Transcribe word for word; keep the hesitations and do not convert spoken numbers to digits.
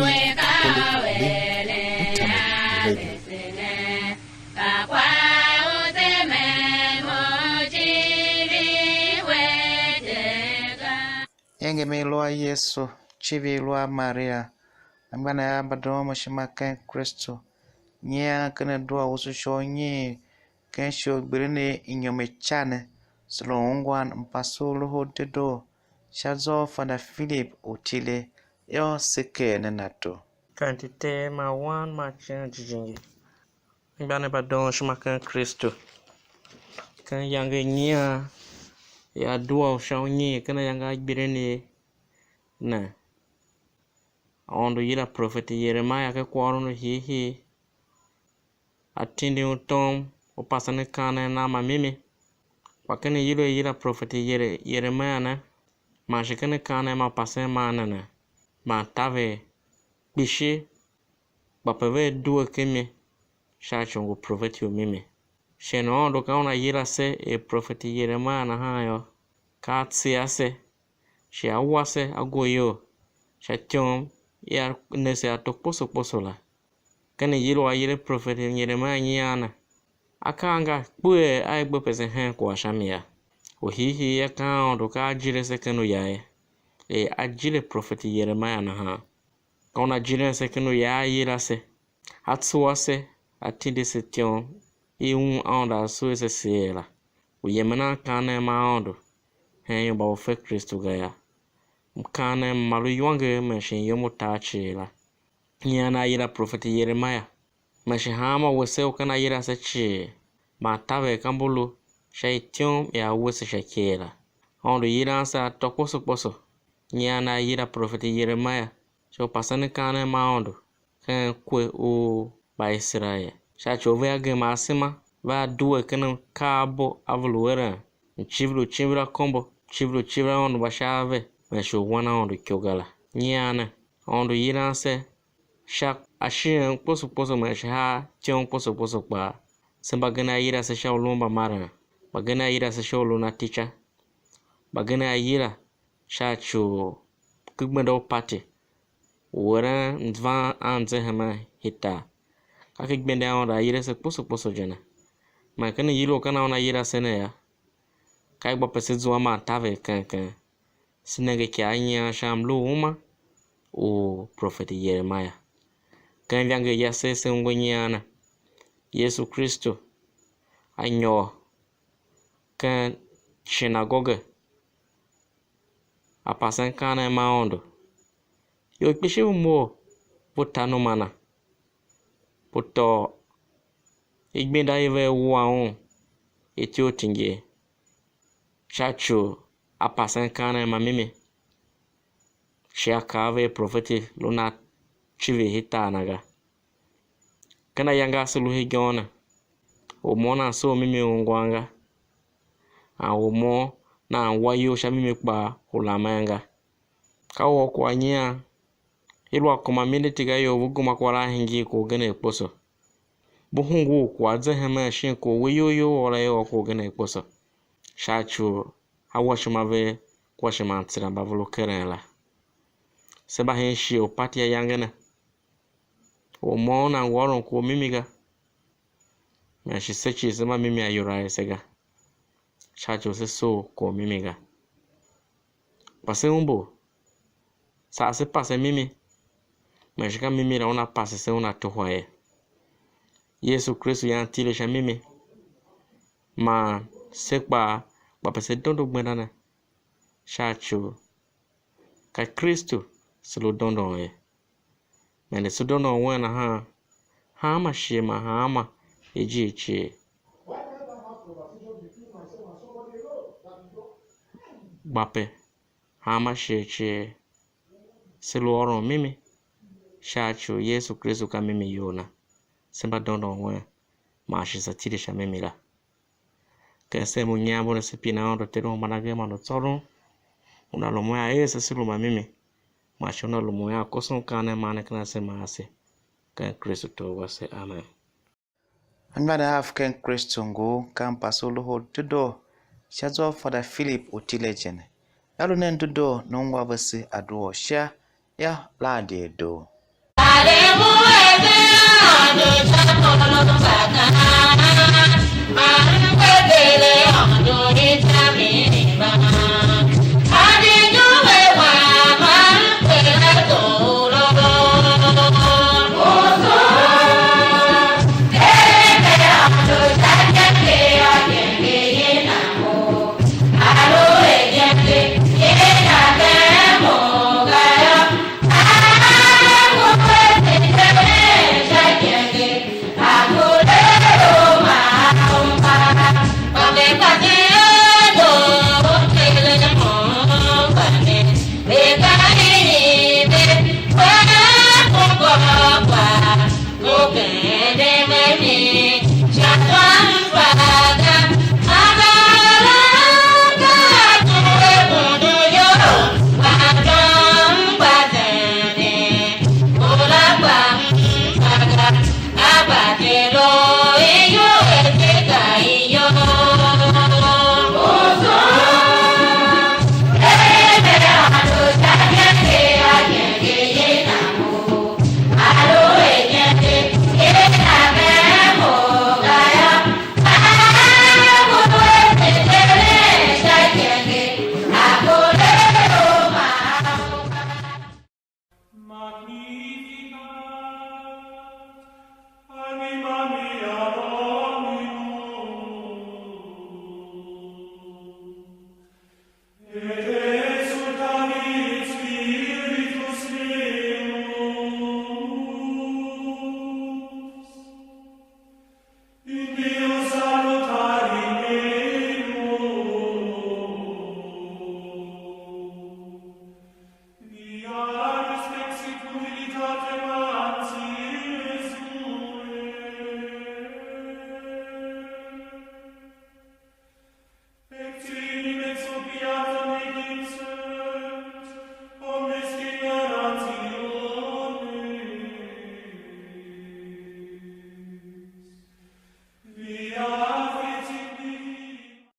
Weka wele ne ane sine, kakwa u semen mo civir wetega. Iengem i lu a Yesu, civir i lu a Maria, anmgbianev av mba doon mo ishima ken Kristu, nyian ken adua u usu sha unyiin ken shighe u gbilin i inyom i ica ne, se lu ungwan mpase u Loho u Dedoo sha zwa u Fada Filip u Tile, yô, se ker nen ato. Ken Tete man Wan man Icighan Jijingi. Anmgbianev mba doon ishima ken Kristu, ken iyange i nyian i adua u sha unyiin ken ayange a gbilin ne, Aôndo yila profeti Yeremia ken kwaghôron u hiihii, a tindi un tom u pasen mkaanem ma mimi, kpa ken iyol i yila profeti Yere-, Yeremia ne, man shi ken mkaanem ma pasen ma ne ne, man taver kpishi, kpa pe vea due ken mi, sha ci u ngu profeti u mimi. Shighe u Aôndo ka una yila se er profeti Yeremia nahan yô, ka a tsia se, shi a wa se a gwa iyol sha ityom i a ne se ato kposo kposo la. Ken iyol u a yila profeti Yeremia nyian ne, akaa nga kpughee a i gbe pese hen kwagh sha mi yô. U hiihii akaa a Aôndo ka a jile se ken uya ye, er a jile profeti Yeremia nahan. Ka una jilen se ken uya a yila se, a tsua se, a tindi se ityom i un Aôndo a sugh se seer la, u yemen a mkaanem ma Aôndo hen ior mba ve fe Kristu ga yô. Mkaanem ma lu iwanger man shin yom u tar cii la. Nyian a yila profeti Yeremia, man shi hanma wese u ken a yila se cii, man taver ka mbu lu sha ityom i a wuese sha ikev la. Aôndo yilan se atô kposo kposo. Nyian a yila profeti Yeremia sha u pasen mkaanem ma Aôndo ken kwe u Mbaiserael, sha ci u vea gema asema, vea due ken mkaabo a ve lu eren, mcivir u civir akombo, mcivir u civir aôndo mba sha a ve, man shi u wan Aôndo iko ga la. Nyian ne, Aôndo yilan se sha ashighem kposo kposo man shi ha ityom kposo kposo kpaa. Se mbagenev a yila se sha u lun mbamaren, mbagenev a yila se sha u lun atica, mbagenev a yila sha ci u kigbenda u pati, u eren mvan a mzehemen hitar. Ka kigbenda Aôndo a yila se kposo kposo je ne. Man ken iyila u ken a una yila se ne yô, ka i gba pe se zua man taver keng keng, se nenge ikyav nyian sha mlu u uma u profeti Yeremia. Ken ivangeli yase se ungwa nyian ne, Yesu Kristu a nyôr ken shinagoge, a pasen mkaanem ma Aôndo. Ior kpishi ve mough, ve ta numa na, ve tôô igbenda i vea wua un ityough tingir, sha ci u a pasen mkaanem ma mimi, shi a kaa a ve er profeti lu nan civir hitar na ga. Ken ayange ase lu hegen ne, or môm nan soo mimi ungwan ga, man or môm nan wa iyol sha mimi kpaa u lamen ga. Ka u ôr kwagh nyian, i lu a kuma miniti ga ior ve gema kwagh la a hingir kwagh ugen kposo. Ve hungul kwagh ze hemen shin kwagh u iyol you ôr la i ôr kwagh ugen kposo, sha ci u a wa ishima ve kua shi man tsera mba ve lu keren la. Se mba hen shighe u pati ayange ne. Or môm nan ngu ôron kwagh mimi ga, man shi se cii se mba mimi ayol a ese ga, sha ci u se soo kwagh mimi ga. Kpa se umbur, saa se pase mimi, man shi ka mimi la una pase se una tuhwa ye. Yesu Kristu yan tile sha mimi, man se kpaa gba pe se dondo gbenda ne, sha ci u ka Kristu se lu dondon ye. Man er se dondon wen nahan, hanma shighe man hanma ijiir cii, gba pe hanma shighe cii se lu ôron mimi, sha ci u Yesu Kristu ka mimi you na, se mba dondon wen, man shi se tile sha mimi la. Ken msem u nyian mbu ne se pine Aôndo Ter u hemban agee man u tsôron, una lumun a er se se lu ma mimi, man shi una lumun a koso mkaanem ma ne ken asema ase, ken Kristu Tor wase. Amen. Anmgbianev av ken Kristu ngu ka mpase u Loho u Dedoo sha zwa u Fada Filip u Tile je ne. Yô, lu nen dedoo, ne ungwa vese adua u sha, yô, la a di a doo. Alemu ese Aôndo sha môm mba kaan, man m gbe Ter Aôndo sha mi.